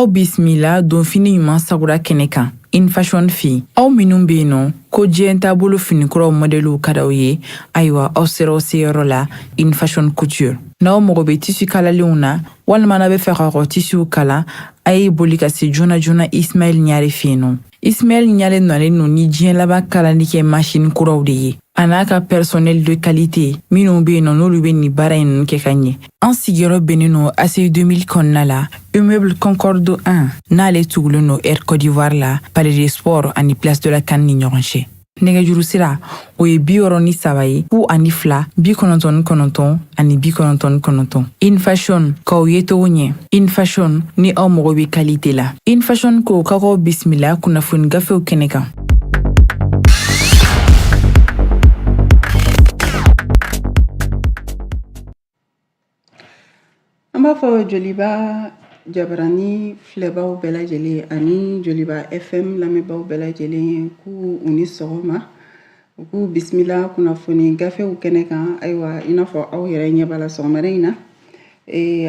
Aw bisimila donfini ɲuman sagura kɛnɛ kan In Fashion fɛ yen. Aw minnu bɛ yen nɔ ko diɲɛ taabolo finikuraw mɔdɛliw ka d'aw ye, ayiwa, aw sera aw seyɔrɔ la, In Fashion Couture. N'aw mago bɛ tissu kalalenw na, walima n'aw bɛ fɛ k'aw ka tissuw kala, a ye boli ka se joona joona Ismaɛl Ɲare fɛ yen nɔ. Ismaɛl Ɲare nalen don ni diɲɛ laban kalali kɛ machine kuraw de ye, a n'a ka personnel de qualité minnu bɛ yen nɔ, n'olu bɛ nin baara in ninnu kɛ ka ɲɛ. An sigiyɔrɔ bɛnnen don ACI 2000 kɔnɔna la, immeuble Concorde 1, n'ale tugulen don Air Côte d'Ivoire la, Palais des Sports ani Place de la CAN ni ɲɔgɔn cɛ. Nɛgɛjuru sira, o ye 63 ye, 02 99 ani 99. In Fashion, k'aw ye togo ɲɛ. In Fashion, ni aw mago bɛ qualité la. In Fashion ko k'aw bisimila kunnafoni gafew kɛnɛ kan. An b'a fɔ Joliba jabarani filɛbaw bɛɛ lajɛlen ani Joliba FM lamɛnbaw bɛɛ lajɛlen ye k'u u ni sɔgɔma, u k'u bisimila kunnafoni gafew kɛnɛ kan. Ayiwa, i n'a fɔ aw yɛrɛ ɲɛ b'a la sɔgɔmada in na,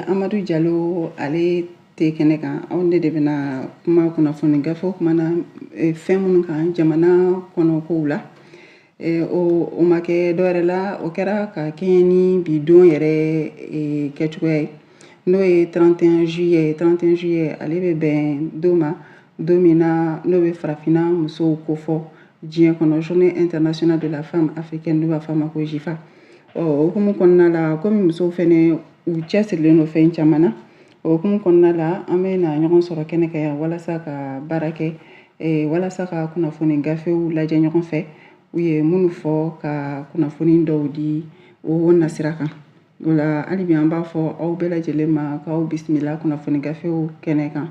Amadu Jalo, ale tɛ kɛnɛ kan. Aw ne de bɛna kuma kunnafoni gafew kumana fɛn minnu kan jamana kɔnɔ kow la. O ma kɛ dɔwɛrɛ la, o kɛra ka kɛɲɛ ni bi don yɛrɛ kɛcogoya ye, n'o ye 31 juillet. 31 juillet, ale bɛ bɛn don ma, don min na n'o bɛ farafinna musow kofɔ diɲɛ kɔnɔ, journée internationale de la femme africaine, n'u b'a fɔ a ma ko JIFA. Ɔ, o hukumu kɔnɔna la, komi musow fɛnɛ u cɛsirilen don fɛn caman na, o hukumu kɔnɔna la, an bɛ na ɲɔgɔn sɔrɔ kɛnɛ kan yan walasa ka baara kɛ, walasa ka kunnafoni gafew lajɛ ɲɔgɔn fɛ, u ye minnu fɔ, ka kunnafoni dɔw di o nasira kan. O la, hali bi an b'a fɔ aw bɛɛ lajɛlen ma k'aw bisimila kunnafoni gafew kɛnɛ kan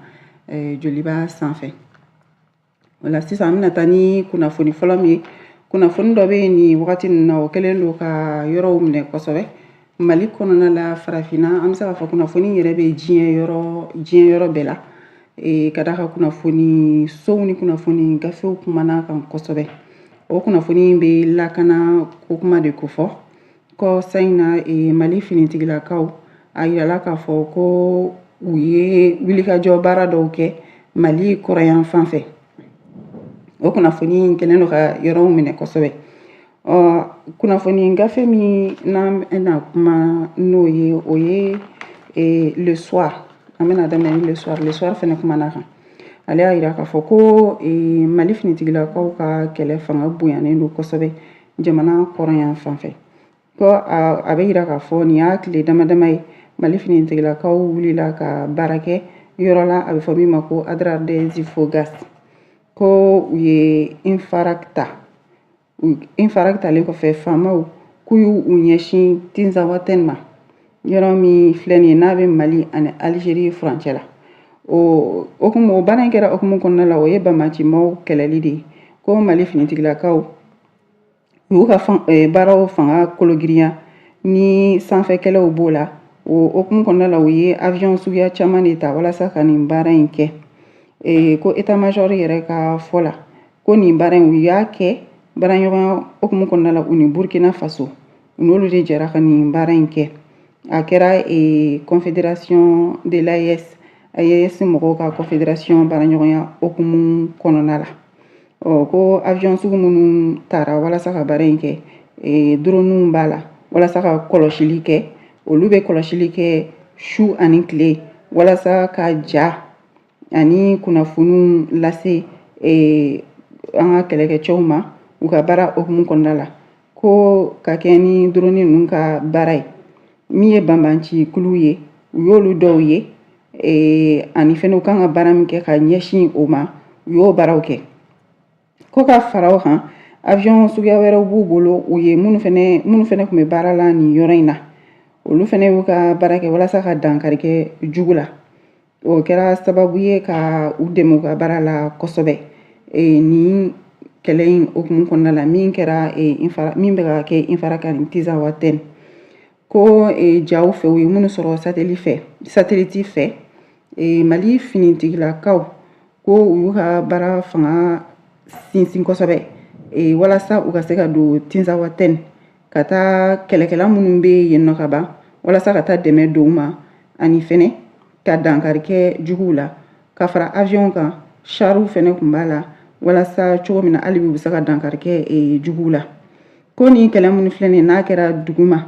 Joliba sanfɛ. O la sisan, an bɛna taa ni kunnafoni fɔlɔ min ye, kunnafoni dɔ bɛ yen nin wagati ninnu na, o kɛlen don ka yɔrɔw minɛ kosɛbɛ Mali kɔnɔna la, farafinna, an bɛ se k'a fɔ kunnafoni yɛrɛ bɛ diɲɛ yɔrɔ bɛɛ la, ka d'a kan kunnafoni sow ni kunnafoni gafew kumana kan kosɛbɛ. O kunnafoni bɛ lakana ko kuma de kofɔ. Kɔsa in na, Mali finitigilakaw, a yirala k'a fɔ ko u ye wulikajɔ baara dɔw kɛ Mali kɔrɔyan fan fɛ. O kunnafoni kɛlen don ka yɔrɔw minɛ kosɛbɛ. Ɔ, kunnafoni gafe min n'an bɛna kuma n'o ye, o ye Le Soir. An bɛna daminɛ ni Le Soir. Le Soir fɛnɛ kumana kan, ale y'a yira k'a fɔ ko Mali finitigilakaw ka kɛlɛ fanga bonyanen don kosɛbɛ jamana kɔrɔyan fan fɛ. Ko a bɛ yira k'a fɔ nin y'a tile dama dama ye, Mali finitigilakaw wulila ka baara kɛ yɔrɔ la, a bɛ fɔ min ma ko Adrar des Ifoghas. Ko u ye Infarak ta. Infarak talen kɔfɛ, faamaw k'u y'u ɲɛsin Tinzawatɛn ma, yɔrɔ min filɛ nin ye, n'a bɛ Mali ani Algérie furancɛ la. O hukumu, o baara in kɛra hukumu kɔnɔna la, o ye banbaancimaw kɛlɛli de ye. Ko Mali finitigilakaw u y'u ka baaraw fanga kologirinya ni sanfɛ kɛlɛw b'o la. O hukumu kɔnɔna la, u ye avion suguya caman de ta walasa ka nin baara in kɛ. Ko état major yɛrɛ ka fɔ la, ko nin baara in, u y'a kɛ baaraɲɔgɔnya hukumu kɔnɔna la u ni Burkina Faso, u n'olu de jɛra ka nin baara in kɛ. A kɛra confédération de l'AES, AES mɔgɔw ka confédération baaraɲɔgɔnya hukumu kɔnɔna la. Ɔ, ko avion sugu minnu tara walasa ka baara in kɛ, dronew b'a la walasa ka kɔlɔsili kɛ. Olu bɛ kɔlɔsili kɛ su ani tile walasa ka ja ani kunnafoniw lase an ka kɛlɛkɛcɛw ma u ka baara hukumu kɔnɔna la. Ko ka kɛ ni drone ninnu ka baara ye, min ye banbanci kulu ye, u y'olu dɔw ye, ani fɛnɛ u kan ka baara min kɛ ka ɲɛsin o ma, u y'o baaraw kɛ. Ko ka fara o kan, avion suguya wɛrɛw b'u bolo, u ye minnu fɛnɛ tun bɛ baara la nin yɔrɔ in na, olu fɛnɛ y'u ka baara kɛ walasa ka dankari kɛ jugu la. O kɛra sababu ye ka u dɛmɛ u ka baara la kosɛbɛ nin kɛlɛ in hukumu kɔnɔna la, min kɛra min bɛ ka kɛ Infarak ani Tinzawatɛn. Ko jaw fɛ, u ye minnu sɔrɔ satellite fɛ, Mali finitigilakaw ko u y'u ka baara fanga sinsin kosɛbɛ walasa u ka se ka don Tinzawatɛn ka taa kɛlɛkɛla minnu bɛ yen nɔ ka ban, walasa ka taa dɛmɛ don u ma, ani fɛnɛ ka dankari kɛ juguw la. Ka fara avion kan, chariw fɛnɛ kun b'a la, walasa cogo min na hali bi u bɛ se ka dankari kɛ juguw la. Ko nin kɛlɛ minnu filɛ nin n'a kɛra duguma,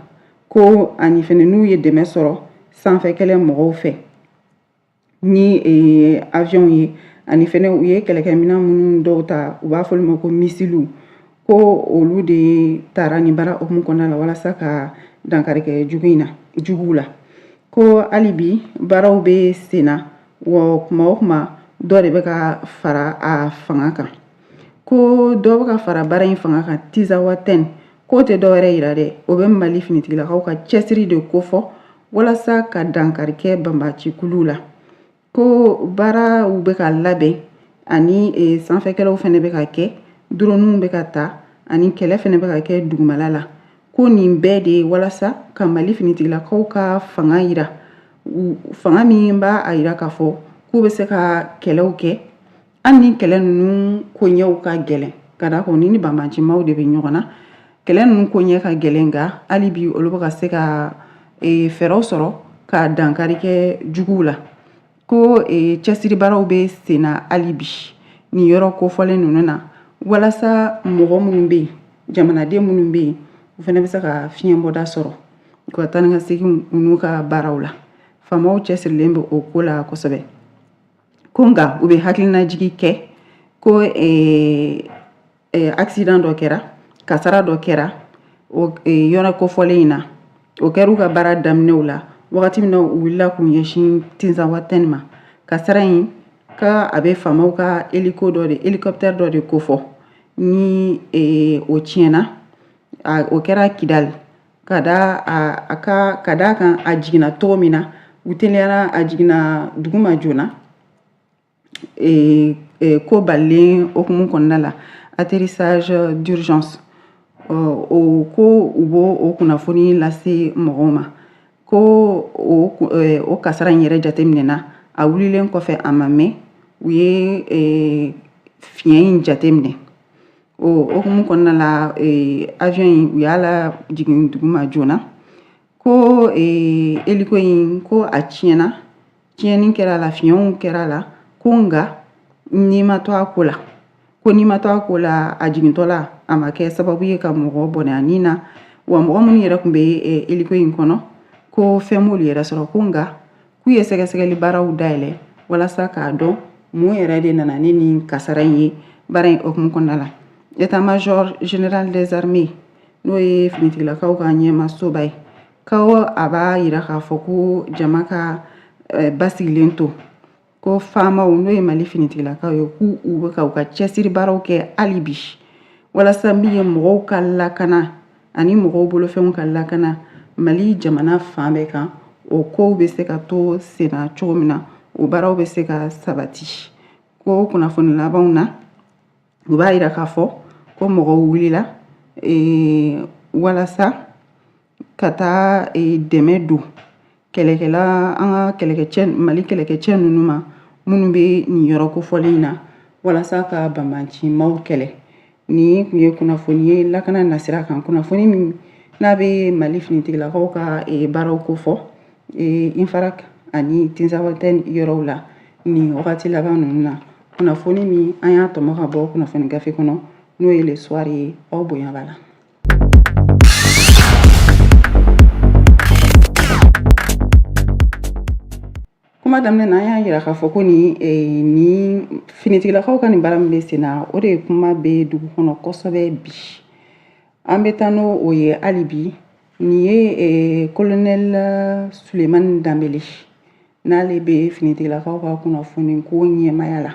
ko ani fɛnɛ n'u ye dɛmɛ sɔrɔ sanfɛ kɛlɛ mɔgɔw fɛ ni avion ye, ani fɛnɛ u ye kɛlɛkɛminɛn minnu dɔw ta, u b'a fɔ olu ma ko misiliw, ko olu de taara nin baara hukumu kɔnɔna la walasa ka dankari kɛ jugu in na, juguw la. Ko hali bi baaraw bɛ sen na, wa kuma o kuma dɔ de bɛ ka fara a fanga kan. Ko dɔ bɛ ka fara baara in fanga kan Tinzawatɛn, k'o tɛ dɔwɛrɛ yira dɛ, o bɛ Mali finitigilakaw ka cɛsiri de kofɔ walasa ka dankari kɛ banbacikuluw la. Ko baaraw bɛ ka labɛn ani sanfɛkɛlɛw fɛnɛ bɛ ka kɛ, droniw bɛ ka ta, ani kɛlɛ fɛnɛ bɛ ka kɛ dugumala la. Ko nin bɛɛ de ye walasa ka Mali finitigilakaw ka fanga yira, fanga min b'a a yira k'a fɔ k'u bɛ se ka kɛlɛw kɛ, hali ni kɛlɛ ninnu koɲɛw ka gɛlɛn, ka d'a kan ni banbancimaw de bɛ ɲɔgɔn na. Kɛlɛ ninnu koɲɛ ka gɛlɛn, nka hali bi olu bɛ ka se ka fɛɛrɛw sɔrɔ ka dankari kɛ juguw la. Ko cɛsiri baaraw bɛ sen na hali bi nin yɔrɔ kofɔlen ninnu na, walasa mɔgɔ minnu bɛ yen, jamanaden minnu bɛ yen, u fana bɛ se ka fiɲɛbɔda sɔrɔ u ka taa ni ka segin u n'u ka baaraw la. Faamaw cɛsirilen bɛ o ko la kosɛbɛ. Ko nka u bɛ hakilinajigi kɛ ko accident dɔ kɛra, kasara dɔ kɛra o yɔrɔ kofɔlen in na. O kɛra u ka baara daminɛw la, wagati min na u wulila k'u ɲɛsin Tinzawatɛn ma. Kasara in ka a bɛ faamaw ka hélico dɔ de, hélicoptère dɔ de kofɔ ni o tiɲɛna. O kɛra Kidali, ka da a ka ka d'a kan a jiginna cogo min na, u teliyara, a jiginna duguma joona. Ko balilen hukumu kɔnɔna la, atterrissage d'urgence, o ko u b'o o kunnafoni lase mɔgɔw ma. Ko o kasara in yɛrɛ jateminɛna, a wulilen kɔfɛ, a ma mɛn, u ye fiɲɛ in jateminɛ. O hukumu kɔnɔna la, avion in, u y'a lajigin duguma joona. Ko hélico in, ko a tiɲɛna, tiɲɛni kɛra a la, fiɲɛw kɛra a la. Ko nka n'i ma to a ko la, ko n'i ma to a ko la, a jigintɔ la, a ma kɛ sababu ye ka mɔgɔ bɔnɛ a ni na, wa mɔgɔ minnu yɛrɛ tun bɛ hélico in kɔnɔ, ko fɛn m'olu yɛrɛ sɔrɔ. Ko nka k'u ye sɛgɛsɛgɛli baaraw dayɛlɛ walasa k'a dɔn mun yɛrɛ de nana ni nin kasara in ye. Baara in hukumu kɔnɔna la, état-major général des armées, n'o ye finitigilakaw ka ɲɛmasoba ye, ko a b'a yira k'a fɔ ko jama ka basigilen to, ko faamaw, n'o ye Mali finitigilakaw ye, k'u u bɛ ka u ka cɛsiri baaraw kɛ hali bi walasa min ye mɔgɔw ka lakana ani mɔgɔw bolofɛnw ka lakana Mali jamana fan bɛɛ kan, o kow bɛ se ka to senna cogo min na, o baaraw bɛ se ka sabati. Ko kunnafoni labanw na, u b'a yira k'a fɔ ko mɔgɔw wulila walasa ka taa dɛmɛ don kɛlɛkɛla, an ka kɛlɛkɛcɛ, Mali kɛlɛkɛcɛ ninnu ma, minnu bɛ nin yɔrɔ kofɔlen in na walasa ka banbancimaw kɛlɛ. Nin tun ye kunnafoni ye lakana nasira kan, kunnafoni min n'a bɛ Mali finitigilakaw ka baaraw kofɔ Infarak ani Tinzawatɛn yɔrɔw la nin wagati laban ninnu na, kunnafoni min an y'a tɔmɔ ka bɔ kunnafoni gafe kɔnɔ, n'o ye Le Soir ye. Aw bonya b'a la. Kuma daminɛ na, an y'a yira k'a fɔ ko nin finitigilakaw ka nin baara min bɛ sen na, o de kuma bɛ dugu kɔnɔ kosɛbɛ bi. An bɛ taa n'o o ye hali bi. Nin ye colonel Sulemani Danbele, n'ale bɛ finitigilakaw ka kunnafoni ko ɲɛmaya la.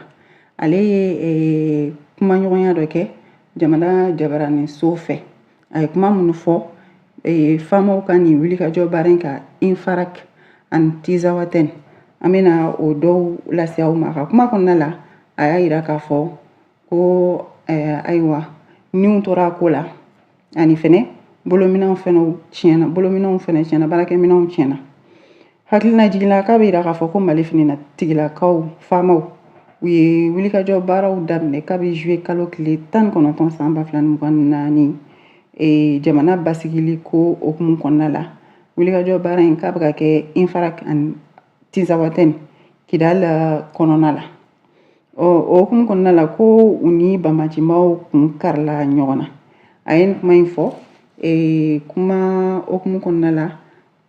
Ale ye kumaɲɔgɔnya dɔ kɛ jamana jabaraninso fɛ. A ye kuma minnu fɔ faamaw ka nin wulikajɔ baara in kan Infarak ani Tinzawatɛn, an bɛna o dɔw lase aw ma. A ka kuma kɔnɔna la, a y'a yira k'a fɔ ko ayiwa, niw tora a ko la, ani fɛnɛ bolominɛnw fɛnɛ tiɲɛna, bolominɛnw fɛnɛ tiɲɛna, baarakɛminɛnw tiɲɛna. Hakilina jiginna k'a bɛ yira k'a fɔ ko Mali finitigilakaw faamaw, u ye wulikajɔ baaraw daminɛ kabi juillet kalo tile 19 san 2024, jamana basigili ko hukumu kɔnɔna la. Wulikajɔ baara in k'a bɛ ka kɛ Infarak ani Tinzawatɛn. Kidal kɔnɔna la. Ɔ, o hukumu kɔnɔna la, ko u ni banbaancimaw kun karila ɲɔgɔn na. A ye nin kuma in fɔ kuma hukumu kɔnɔna la,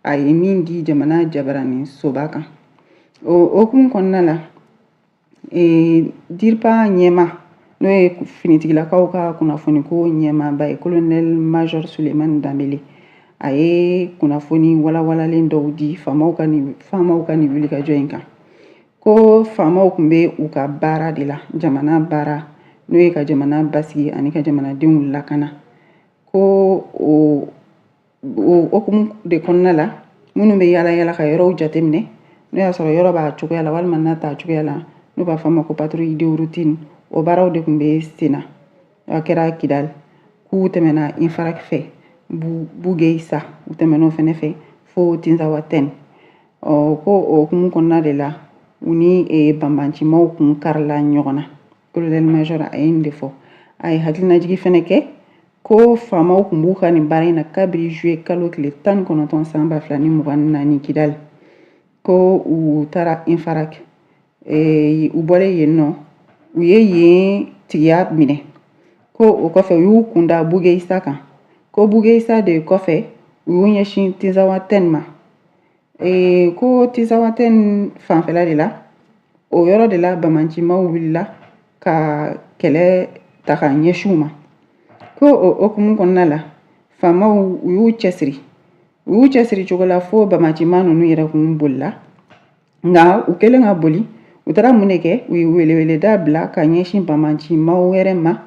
a ye min di jamana jabarani soba kan. O hukumu kɔnɔna la, DIRPA ɲɛma, n'o ye finitigilakaw ka kunnafoniko ɲɛmaaba ye, colonel major Sulemani Danbele, a ye kunnafoni walawalalen dɔw di faamaw ka nin wulikajɔ in kan, ko faamaw tun bɛ u ka baara de la, jamana baara, n'o ye ka jamana basigi ani ka jamanadenw lakana. Ko o hukumu de kɔnɔna la, minnu bɛ yala yala ka yɔrɔw jateminɛ, n'o y'a sɔrɔ yɔrɔ b'a cogoya la walima n'a t'a cogoya la, n'u b'a fɔ a ma ko patrouille de routine, o baaraw de tun bɛ sen na. A kɛra Kidal, k'u tɛmɛna Infarak fɛ, Bugeyisa, u tɛmɛn'o fɛnɛ fɛ fo Tinzawatɛn. Ɔ, ko o hukumu kɔnɔna de la, u ni banbaancimaw kun karila ɲɔgɔn na. Colonel major a ye nin de fɔ. A ye hakilinajigi fɛnɛ kɛ ko faamaw tun b'u ka nin baara in na kabiri juillet kalo tile 19 san 2024 Kidal. Ko u taara Infarak, u bɔlen yen nɔ, u ye yen tigiya minɛ. Ko o kɔfɛ, u y'u kunda Bugeyisa kan. Ko Bugeyisa de kɔfɛ, u y'u ɲɛsin Tinzawatɛn ma. Ko Tinzawatɛn fanfɛla de la, o yɔrɔ de la, banbaancimaw wulila ka kɛlɛ ta ka ɲɛsin u ma. Ko o hukumu kɔnɔna la, faamaw u y'u cɛsiri, u y'u cɛsiri cogo la fo banbaancima ninnu yɛrɛ kun bolila. Nka u kɛlen ka boli, u taara mun de kɛ? U ye weleweleda bila ka ɲɛsin banbaancimaw wɛrɛ ma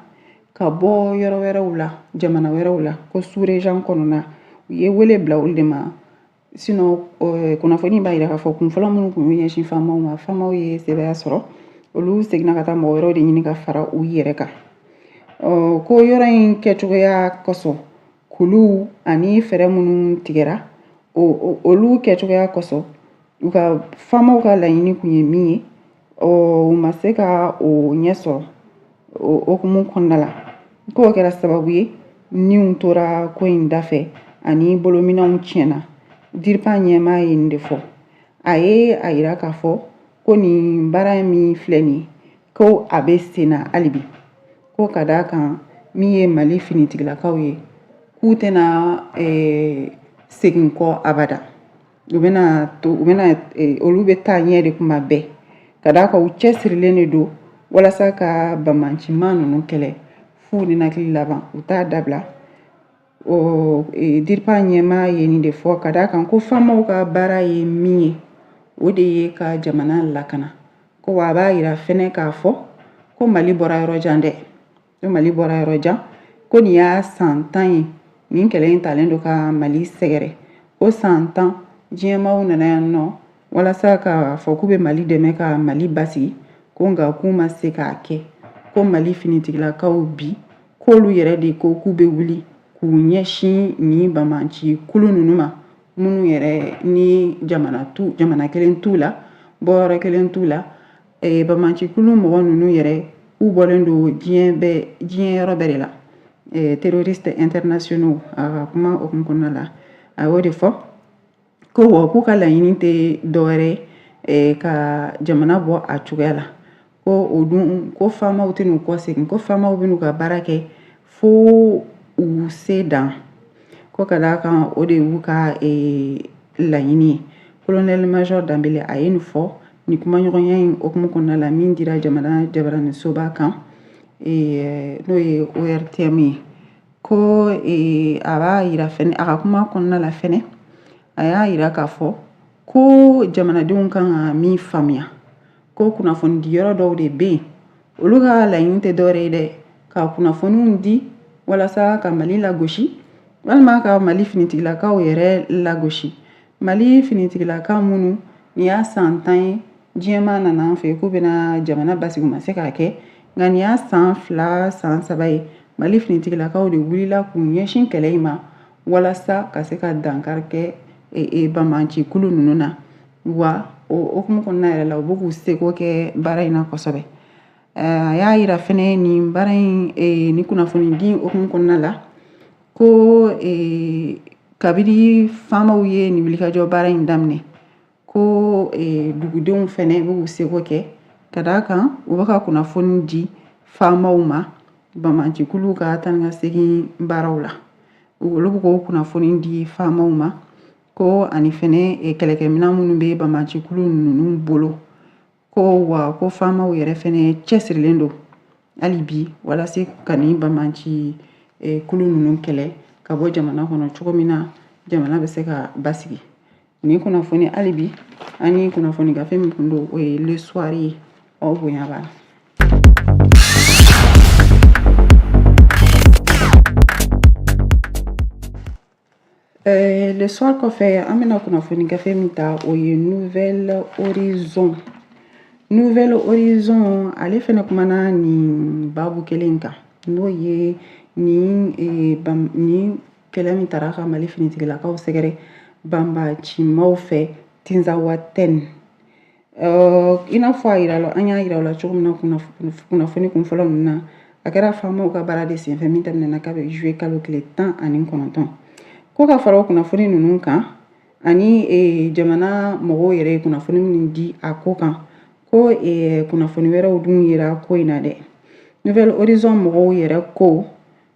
ka bɔ yɔrɔ wɛrɛw la, jamana wɛrɛw la, ko sous-région kɔnɔna. U ye wele bila olu de ma. Sinon, kunnafoni b'a yira k'a fɔ kun fɔlɔ minnu tun y'u ɲɛsin faamaw ma, faamaw ye sɛbɛya sɔrɔ, olu seginna ka taa mɔgɔ wɛrɛw de ɲini ka fara u yɛrɛ kan. Ɔ, ko yɔrɔ in kɛcogoya kosɔn, kuluw ani fɛɛrɛ minnu tigɛra, olu kɛcogoya kosɔn, u ka faamaw ka laɲini kun ye min ye, ɔ, u ma se ka o ɲɛ sɔrɔ. O hukumu kɔnɔna la, k'o kɛra sababu ye niw tora ko in dafɛ ani bolominɛnw tiɲɛna. DIRPA ɲɛmaa ye nin de fɔ. A ye a yira k'a fɔ ko nin baara min filɛ nin ye, ko a bɛ sen na hali bi. Ko ka d'a kan, min ye Mali finitigilakaw ye, k'u tɛna segin kɔ abada. U bɛna to, u bɛna, olu bɛ taa ɲɛ de kuma bɛɛ, ka d'a kan u cɛsirilen de don walasa ka banbaancima ninnu kɛlɛ f'u ninakili laban, u t'a dabila. O DIRPA ɲɛmaa ye nin de fɔ, ka d'a kan ko faamaw ka baara ye min ye, o de ye ka jamana lakana. Ko wa a b'a yira fɛnɛ k'a fɔ ko Mali bɔra yɔrɔ jan dɛ, ko Mali bɔra yɔrɔ jan, ko nin y'a san 10 ye nin kɛlɛ in talen don ka Mali sɛgɛrɛ. Ko san 10, diɲɛmaaw nana yan nɔ walasa k'a fɔ k'u bɛ Mali dɛmɛ ka Mali basigi, ko nka k'u ma se k'a kɛ. Ko Mali finitigilakaw bi, k'olu yɛrɛ de ko k'u bɛ wuli k'u ɲɛsin nin banbaanci kulu ninnu ma, minnu yɛrɛ ni jamana tu, jamana kelen t'u la, bɔyɔrɔ kelen t'u la. Banbaanci kulu mɔgɔ ninnu yɛrɛ, k'u bɔlen don diɲɛ bɛɛ, diɲɛ yɔrɔ bɛɛ de la, terroristes internationaux. A ka kuma hukumu kɔnɔna la, a y'o de fɔ, ko wa k'u ka laɲini tɛ dɔwɛrɛ ye ka jamana bɔ a cogoya la. Ko o dun, ko faamaw tɛ n'u kɔ segin, ko faamaw bɛ n'u ka baara kɛ fo u se dan, ko ka d'a kan o de y'u ka laɲini ye. Colonel major Danbele a ye nin fɔ nin kumaɲɔgɔnya in hukumu kɔnɔna la min dira jamana jabaranisoba kan, n'o ye ORTM ye. Ko a b'a yira fɛnɛ, a ka kuma kɔnɔna la fɛnɛ, a y'a yira k'a fɔ ko jamanadenw kan ka min faamuya, ko kunnafoni di yɔrɔ dɔw de bɛ yen, olu ka laɲini tɛ dɔwɛrɛ ye dɛ, ka kunnafoniw di walasa ka Mali lagosi walima ka Mali finitigilakaw yɛrɛ lagosi. Mali finitigilaka minnu nin y'a san 10 ye, diɲɛmaa nana an fɛ k'u bɛna jamana basigi, u ma se k'a kɛ. Nka nin y'a san 2, san 3 ye, Mali finitigilakaw de wulila k'u ɲɛsin kɛlɛ in ma walasa ka se ka dankari kɛ banbaanci kulu ninnu na. Wa o hukumu kɔnɔna yɛrɛ la, u bɛ k'u seko kɛ baara in na kosɛbɛ. A y'a yira fɛnɛ nin baara in, nin kunnafoni di hukumu kɔnɔna la, ko kabini faamaw ye nin wulikajɔ baara in daminɛ. Ko dugudenw fɛnɛ b'u seko kɛ, ka d'a kan u bɛ ka kunnafoni di faamaw ma banbaancikuluw ka taa ni ka segin baaraw la. Olu bɛ k'o kunnafoni di faamaw ma, ko ani fɛnɛ kɛlɛkɛminɛn minnu bɛ banbaancikulu ninnu bolo. Ko wa ko faamaw yɛrɛ fɛnɛ cɛsirilen don hali bi walasa ka nin banbaanci kulu ninnu kɛlɛ ka bɔ jamana kɔnɔ, cogo min na jamana bɛ se ka basigi. Nin kunnafoni, hali bi an ni kunnafoni gafe min kun don, o ye Le Soir ye. Aw bonya b'a la. Le Soir kɔfɛ, an bɛna kunnafoni gafe min ta, o ye Nouvel Horizon. Nouvel Horizon, ale fɛnɛ kumana nin babu kelen kan, n'o ye nin kɛlɛ min tara ka Mali finitigilakaw sɛgɛrɛ banbaancimaw fɛ Tinzawatɛn. I n'a fɔ a yira an y'a yira la cogo min na kunnafoni kun fɔlɔ ninnu na, a kɛra faamaw ka baara de senfɛ min daminɛna kabi juillet kalo tile 19. Ko ka fara o kunnafoni ninnu kan ani jamana mɔgɔw yɛrɛ ye kunnafoni minnu di a ko kan, ko kunnafoni wɛrɛw dun yera ko in na dɛ. Nouvel Horizon mɔgɔw yɛrɛ ko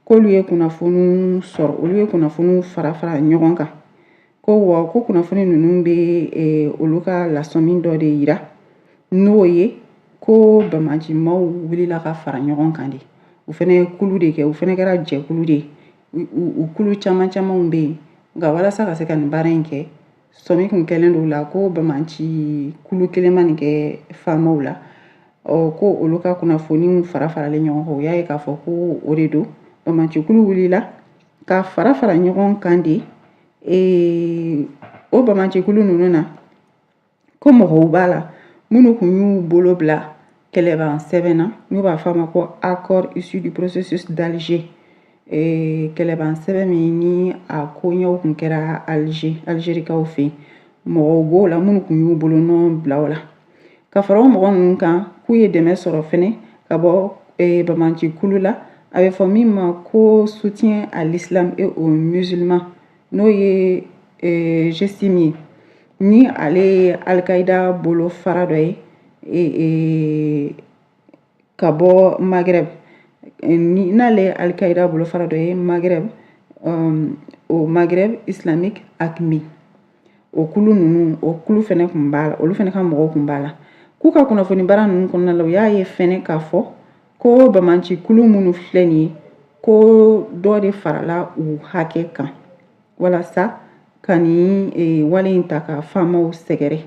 k'olu ye kunnafoniw sɔrɔ, olu ye kunnafoniw fara fara ɲɔgɔn kan. Ko wa ko kunnafoni ninnu bɛ olu ka lasɔmi dɔ de yira, n'o ye ko banbaancimaw wulila ka fara ɲɔgɔn kan de. U fɛnɛ ye kulu de kɛ, u fɛnɛ kɛra jɛkulu de ye, u kulu caman camanw bɛ yen. Nka walasa ka se ka nin baara in kɛ, sɔmi kun kɛlen don la ko banbaanci kulu kelen ma nin kɛ faamaw la. Ɔ ko olu ka kunnafoniw fara faralen ɲɔgɔn kan, u y'a ye k'a fɔ ko o de don. Banbaanci kulu wulila ka fara fara ɲɔgɔn kan de. O banbaanci kulu ninnu na, ko mɔgɔw b'a la minnu kun y'u bolo bila kɛlɛban sɛbɛn na, n'u b'a fɔ a ma ko accord issu du processus d'Alger. Kɛlɛban sɛbɛn min ni a koɲɛw kun kɛra Alger, Algerikaw fɛ yen, mɔgɔw b'o la minnu kun y'u bolo nɔ bila o la. Ka fara o mɔgɔ ninnu kan, k'u ye dɛmɛ sɔrɔ fɛnɛ ka bɔ banbaanci kulu la, a bɛ fɔ min ma ko soutien à l'islam et aux musulmans, n'o ye GSIM ye, ni ale ye Al-Qaïda bolo fara dɔ ye ka bɔ Maghreb, n'ale ye Al-Qaïda bolo fara dɔ ye Maghreb, o Maghreb islamique AQMI. O kulu ninnu, o kulu fɛnɛ kun b'a la, olu fɛnɛ ka mɔgɔw kun b'a la. K'u ka kunnafoni baara ninnu kɔnɔna la, u y'a ye fɛnɛ k'a fɔ ko banbaanci kulu minnu filɛ nin ye, ko dɔ de farala u hakɛ kan walasa ka nin wale in ta ka faamaw sɛgɛrɛ.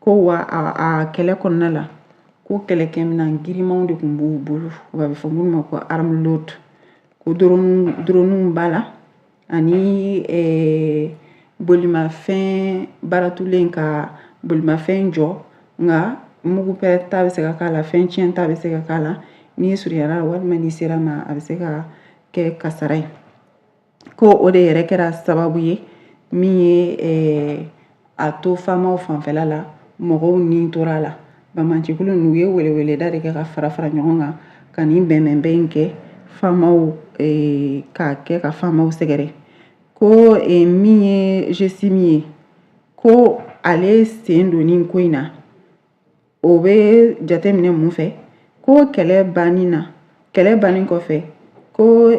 Ko wa a kɛlɛ kɔnɔna la, ko kɛlɛkɛminɛn girimanw de kun b'u bolo, a bɛ fɔ minnu ma ko armes lourdes, ko drone b'a la ani bolimafɛn baratulen ka bolimafɛn jɔ, nka mugu ta bɛ se ka k'a la, fɛn tiɲɛ ta bɛ se ka k'a la. N'i surunyara walima n'i sera ma, a bɛ se ka kɛ kasara ye. Ko o de yɛrɛ kɛra sababu ye min ye a to faamaw fanfɛla la mɔgɔw ni tora a la. Banbaancikulu ninnu, u ye weleweleda de kɛ ka fara fara ɲɔgɔn kan ka nin bɛnbɛnbɛn in kɛ faamaw k'a kɛ ka faamaw sɛgɛrɛ. Ko min ye GSIM ye, ko ale sen don nin ko in na, o bɛ jateminɛ mun fɛ? Ko kɛlɛ banni na, kɛlɛ banni kɔfɛ, ko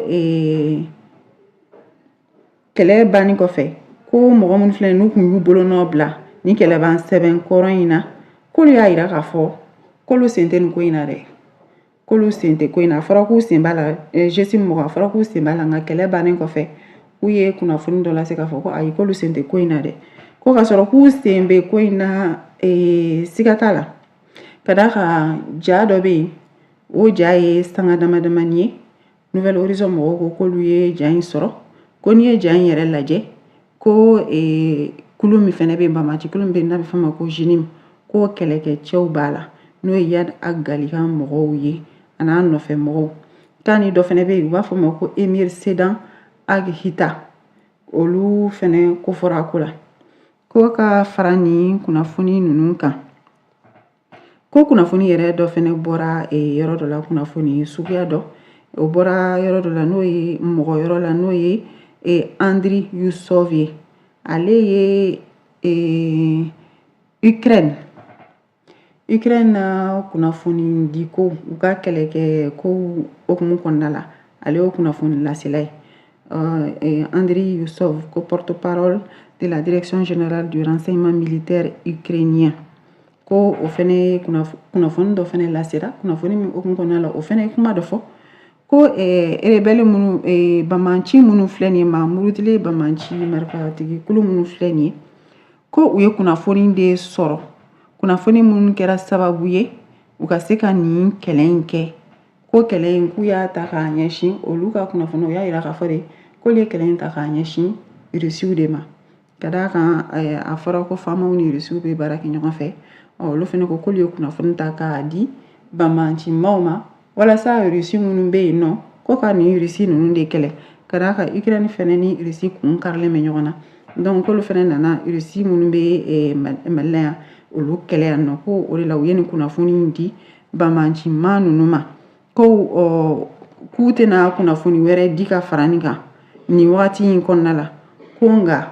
kɛlɛ banni kɔfɛ, ko mɔgɔ minnu filɛ n'u kun y'u bolonɔ bila ni kɛlɛban sɛbɛn kɔrɔ in na, k'olu y'a yira k'a fɔ k'olu sen tɛ nin ko in na dɛ, k'olu sen tɛ ko in na. A fɔra k'u sen b'a la, GSIM mɔgɔ, a fɔra k'u sen b'a la, nka kɛlɛ bannen kɔfɛ, k'u ye kunnafoni dɔ lase k'a fɔ ko ayi, k'olu sen tɛ ko in na dɛ. Ko ka sɔrɔ k'u sen bɛ ko in na, siga t'a la, ka d'a kan ja dɔ bɛ yen, o ja ye sanga dama damani ye. Nouvel Horizon mɔgɔw ko k'olu ye ja in sɔrɔ. Ko n'i ye ja in yɛrɛ lajɛ, ko kulu min fɛnɛ bɛ yen, banbaanci kulu min bɛ yen n'a bɛ fɔ o ma ko JNIM, ko kɛlɛkɛcɛw b'a la, n'o ye Iyad Ag Ghali ka mɔgɔw ye a n'a nɔfɛ mɔgɔw. K'a ni dɔ fɛnɛ bɛ yen, u b'a fɔ o ma ko Emir Sedan Ag Hita, olu fɛnɛ kofɔra a ko la. Ko ka fara nin kunnafoni ninnu kan, ko kunnafoni yɛrɛ dɔ fɛnɛ bɔra yɔrɔ dɔ la, kunnafoni suguya dɔ, o bɔra yɔrɔ dɔ la, n'o ye mɔgɔ yɔrɔ la, n'o ye Andri Yusov ye. Ale ye Ukraine Ukraine na kunnafoni di ko u ka kɛlɛkɛ ko hukumu kɔnɔna la, ale y'o kunnafoni lasela ye. Andriy Yusov, ko porte-parole de la direction générale du renseignement militaire ukrainien, ko o fɛnɛ ye kunnafoni dɔ fɛnɛ lasera. Kunnafoni min hukumu kɔnɔna la, o fɛnɛ ye kuma dɔ fɔ ko rebelle minnu, banbanci minnu filɛ nin ye, maa murutilen banbanci marifatigi kulu minnu filɛ nin ye, ko u ye kunnafoni de sɔrɔ, kunnafoni minnu kɛra sababu ye u ka se ka nin kɛlɛ in kɛ. Ko kɛlɛ in, k'u y'a ta k'a ɲɛsin olu ka kunnafoni, u y'a yira k'a fɔ de k'olu ye kɛlɛ in ta k'a ɲɛsin Irisiw de ma, ka d'a kan a fɔra ko faamaw ni Irisiw bɛ baara kɛ ɲɔgɔn fɛ. Olu fana ko k'olu ye kunnafoni ta k'a di banbancimaw ma walasa Irisi minnu bɛ yen nɔ, ko ka nin Irisi ninnu de kɛlɛ, ka d'a kan Ukraine fana ni Irisi kun karilen bɛ ɲɔgɔn na. Donc k'olu fana nana Irisi minnu bɛ Mali la yan, olu kɛlɛ yan nɔ. Ko o de la u ye nin kunnafoni in di banbancima ninnu ma, ko k'u tɛna kunnafoni wɛrɛ di ka fara nin kan nin wagati in kɔnɔna la, ko nka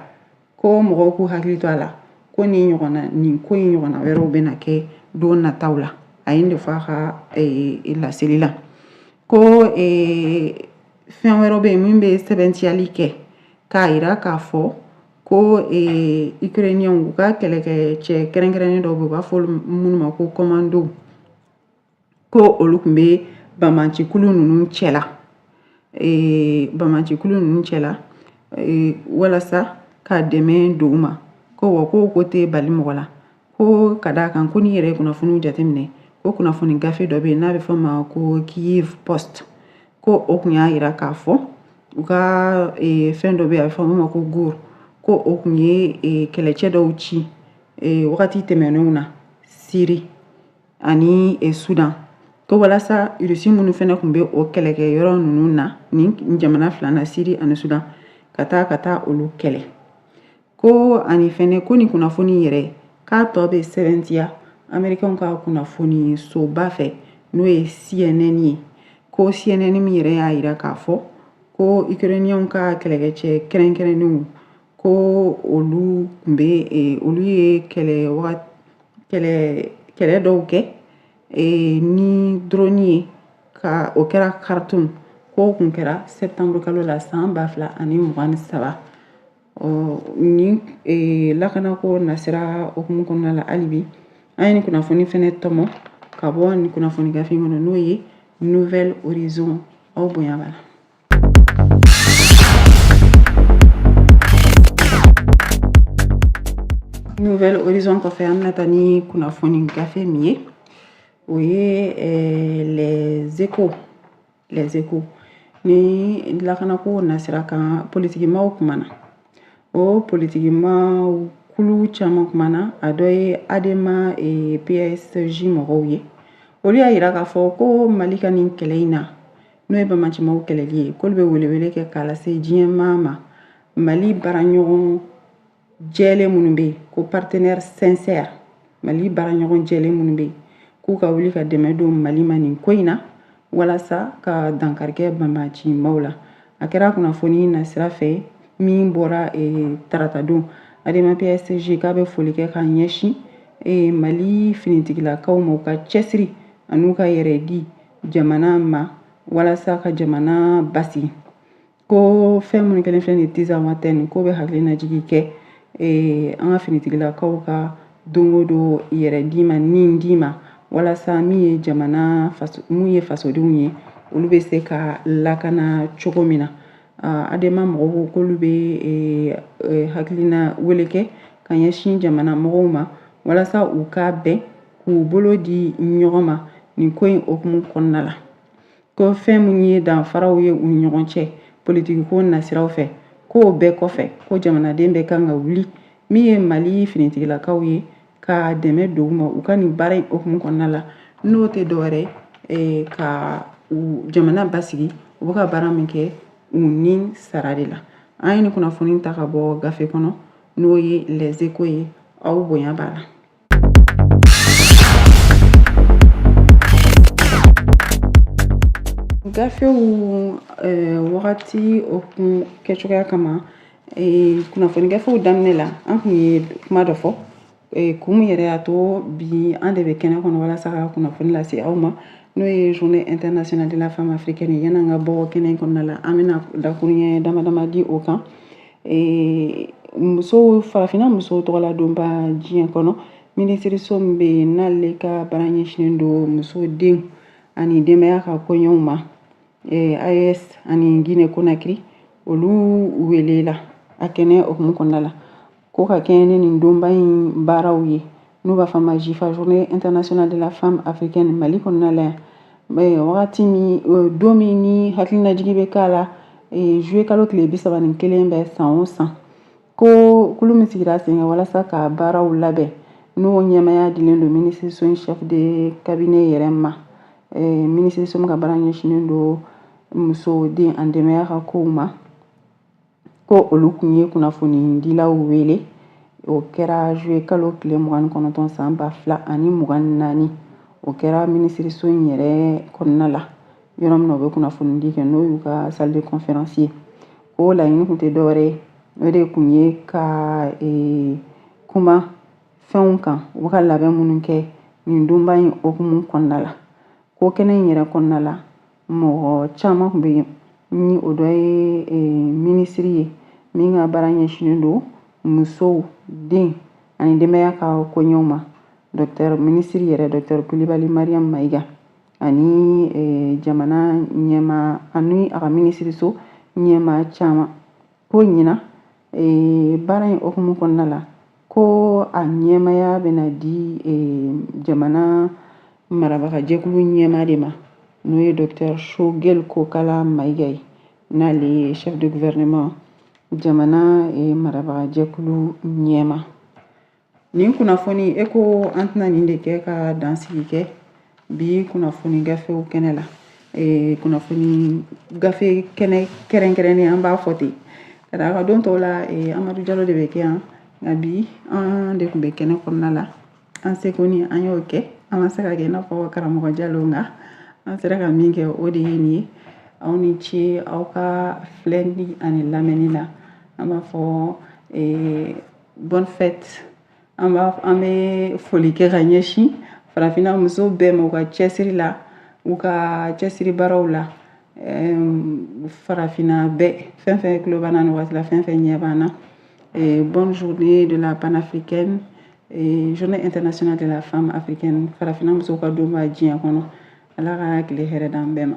ko mɔgɔw k'u hakili to a la, ko nin ɲɔgɔnna, nin ko in ɲɔgɔnna wɛrɛw bɛna kɛ don nataw la. A ye nin de fɔ a ka laseli la. Ko fɛn wɛrɛw bɛ yen min bɛ sɛbɛntiyali kɛ k'a yira k'a fɔ ko Ukrainiens u ka kɛlɛkɛcɛ kɛrɛnkɛrɛnnen dɔw bɛ yen, u b'a fɔ minnu ma ko commando, ko olu tun bɛ banbancikulu ninnu cɛla, banbancikulu ninnu cɛla walasa ka dɛmɛ don u ma. Ko wa ko tɛ bali mɔgɔ la, ko ka d'a kan ko n'i yɛrɛ ye kunnafoniw jateminɛ, ko kunnafoni gafe dɔ bɛ yen n'a bɛ fɔ o ma ko Kiev Post, ko o tun y'a yira k'a fɔ u ka fɛn dɔ bɛ yen a bɛ fɔ min ma ko GUR, ko o tun ye kɛlɛcɛ dɔw ci wagati tɛmɛnenw na Siri ani Sudan, ko walasa Irisi minnu fana tun bɛ o kɛlɛkɛ yɔrɔ ninnu na, nin jamana fila na, Siri ani Sudan, ka taa olu kɛlɛ. Ko ani fɛnɛ ko nin kunnafoni yɛrɛ k'a tɔ bɛ sɛbɛntiya Américains ka kunnafoni soba fɛ, n'o ye CNN ye. Ko CNN min yɛrɛ y'a yira k'a fɔ ko Ukrainiens ka kɛlɛkɛcɛ kɛrɛnkɛrɛnnenw, ko olu tun bɛ, olu ye kɛlɛ dɔw kɛ ni drone ye, ka o kɛra Khartoum, k'o kun kɛra septembre kalo la san 2023. Nin lakanako nasira hukumu kɔnɔna la, hali bi an ye nin kunnafoni fɛnɛ tɔmɔ ka bɔ nin kunnafoni gafe in kɔnɔ, n'o ye Nouvel Horizon. Aw bonya b'a la. Nouvel Horizon kɔfɛ, an bɛna taa ni kunnafoni gafe min ye, o ye Les Échos. Les Échos ni lakanako nasira kan, politikimaw kumana, o politikimaw kulu caman kumana. A dɔ ye ADEMA PSG mɔgɔw ye. Olu y'a yira k'a fɔ ko Mali ka nin kɛlɛ in na, n'o ye banbaancimaw kɛlɛli ye, k'olu bɛ welewele kɛ k'a lase diɲɛmaa ma, Mali baaraɲɔgɔn jɛlen minnu bɛ yen, ko partenaire sincère, Mali baaraɲɔgɔn jɛlen minnu bɛ yen, k'u ka wuli ka dɛmɛ don Mali ma nin ko in na, walasa ka dankari kɛ banbaancimaw la. A kɛra kunnafoni nasira fɛ min bɔra tarata don. ADEMA PSG k'a bɛ foli kɛ ka ɲɛsin Mali finitigilakaw ma, u ka cɛsiri an'u ka yɛrɛ di jamana ma walasa ka jamana basigi. Ko fɛn minnu kɛlen filɛ nin ye Tinzawatɛni, k'o bɛ hakilinajigi kɛ an ka finitigilakaw ka don o don yɛrɛ di ma, ni di ma, walasa min ye jamana, mun ye fasodenw ye, olu bɛ se ka lakana cogo min na. ADEMA mɔgɔw ko k'olu bɛ hakilina wele kɛ ka ɲɛsin jamana mɔgɔw ma, walasa u ka bɛn k'u bolo di ɲɔgɔn ma nin ko in hukumu kɔnɔna la. Ko fɛn min ye danfaraw ye u ni ɲɔgɔn cɛ politikiko nasiraw fɛ, k'o bɛɛ kɔfɛ, ko jamanaden bɛɛ kan ka wuli, min ye Mali finitigilakaw ye, ka dɛmɛ don u ma u ka nin baara in hukumu kɔnɔna la, n'o tɛ dɔwɛrɛ ye ka u jamana basigi, u bɛ ka baara min kɛ u ni sara de la. An ye nin kunnafoni ta ka bɔ gafe kɔnɔ, n'o ye Les Échos ye. Aw bonya b'a la. Gafew wagati o kun kɛcogoya kama, kunnafoni gafew daminɛ la, an kun ye kuma dɔ fɔ Kun min yɛrɛ y'a to bi an de bɛ kɛnɛ kɔnɔ walasa ka kunnafoni lase aw ma, n'o ye Journée internationale de la femme africaine ye. Yan'an ka bɔ kɛnɛ in kɔnɔna la, an bɛna dakuruɲɛ dama dama di o kan. Musow, farafinna musow tɔgɔla donba diɲɛ kɔnɔ, minisiriso min bɛ yen n'ale ka baara ɲɛsinnen don muso, den ani denbaya ka koɲɛw ma, AES ani Guinée Conakry, olu welela a kɛnɛ hukumu kɔnɔna la ko ka kɛɲɛ ni nin donba in baaraw ye, n'u b'a fɔ a ma JIFA, Journée internationale de la femme africaine, Mali kɔnɔna la yan. Wagati min, don min ni hakilinajigi bɛ k'a la, juillet kalo tile 31 bɛ san o san, ko kulu min sigira sen kan walasa ka baaraw labɛn, n'o ɲɛmaya dilen don minisiriso in chef de cabinet yɛrɛ ma, minisiriso min ka baara ɲɛsinnen don muso, den ani denbaya ka kow ma, ko olu kun ye kunnafonidilaw wele. O kɛra juillet kalo tile 29 san 2024. O kɛra minisiriso in yɛrɛ kɔnɔna la, yɔrɔ min na u bɛ kunnafonidi kɛ, n'o y'u ka salle de conférence ye. O laɲini kun tɛ dɔwɛrɛ ye, o de kun ye ka kuma fɛnw kan, u bɛ ka labɛn minnu kɛ nin donba in hukumu kɔnɔna la. Ko kɛnɛ in yɛrɛ kɔnɔna la, mɔgɔ caman tun bɛ yen, ni o dɔ ye minisiri ye min ka baara ɲɛsinnen don musow, den ani denbaya ka koɲɛw ma, docteur minisiri yɛrɛ, docteur Kulibali Mariam Mayiga, ani jamana ɲɛmaa ani a ka minisiriso ɲɛmaa caman. Ko ɲina baara in hukumu kɔnɔna la, ko a ɲɛmaya bɛna di jamana marabagajɛkulu ɲɛmaa de ma, n'o ye docteur Choguel Kokala Mayiga ye, n'ale ye chef de gouvernement, jamana marabagajɛkulu ɲɛma. Nin kunnafoni e ko an tɛna nin de kɛ ka dansigi kɛ bi kunnafoni gafew kɛnɛ la, kunnafoni gafe kɛnɛ kɛrɛnkɛrɛnnen, an b'a fɔ ten ka d'a kan don tɔw la Amadu Jalo de bɛ kɛ yan, nka bi an de tun bɛ kɛnɛ kɔnɔna la. An seko ni an y'o kɛ, an ma se ka kɛ i n'a fɔ karamɔgɔ Jalo, nka an sera ka min kɛ, o de ye nin ye. Aw ni ce aw ka filɛli ani lamɛnni la. An b'a fɔ bonne fête. An b'a an bɛ foli kɛ ka ɲɛsin farafinna musow bɛɛ ma, u ka cɛsiri la, u ka cɛsiri baaraw la, farafinna bɛɛ, fɛn fɛn tulo b'an na nin waati la, fɛn fɛn ɲɛ b'an na. Bonne journée de la panafricaine et Journée internationale de la femme africaine, farafinna musow ka donba diɲɛ kɔnɔ. Ala ka tile hɛrɛ d'an bɛɛ ma.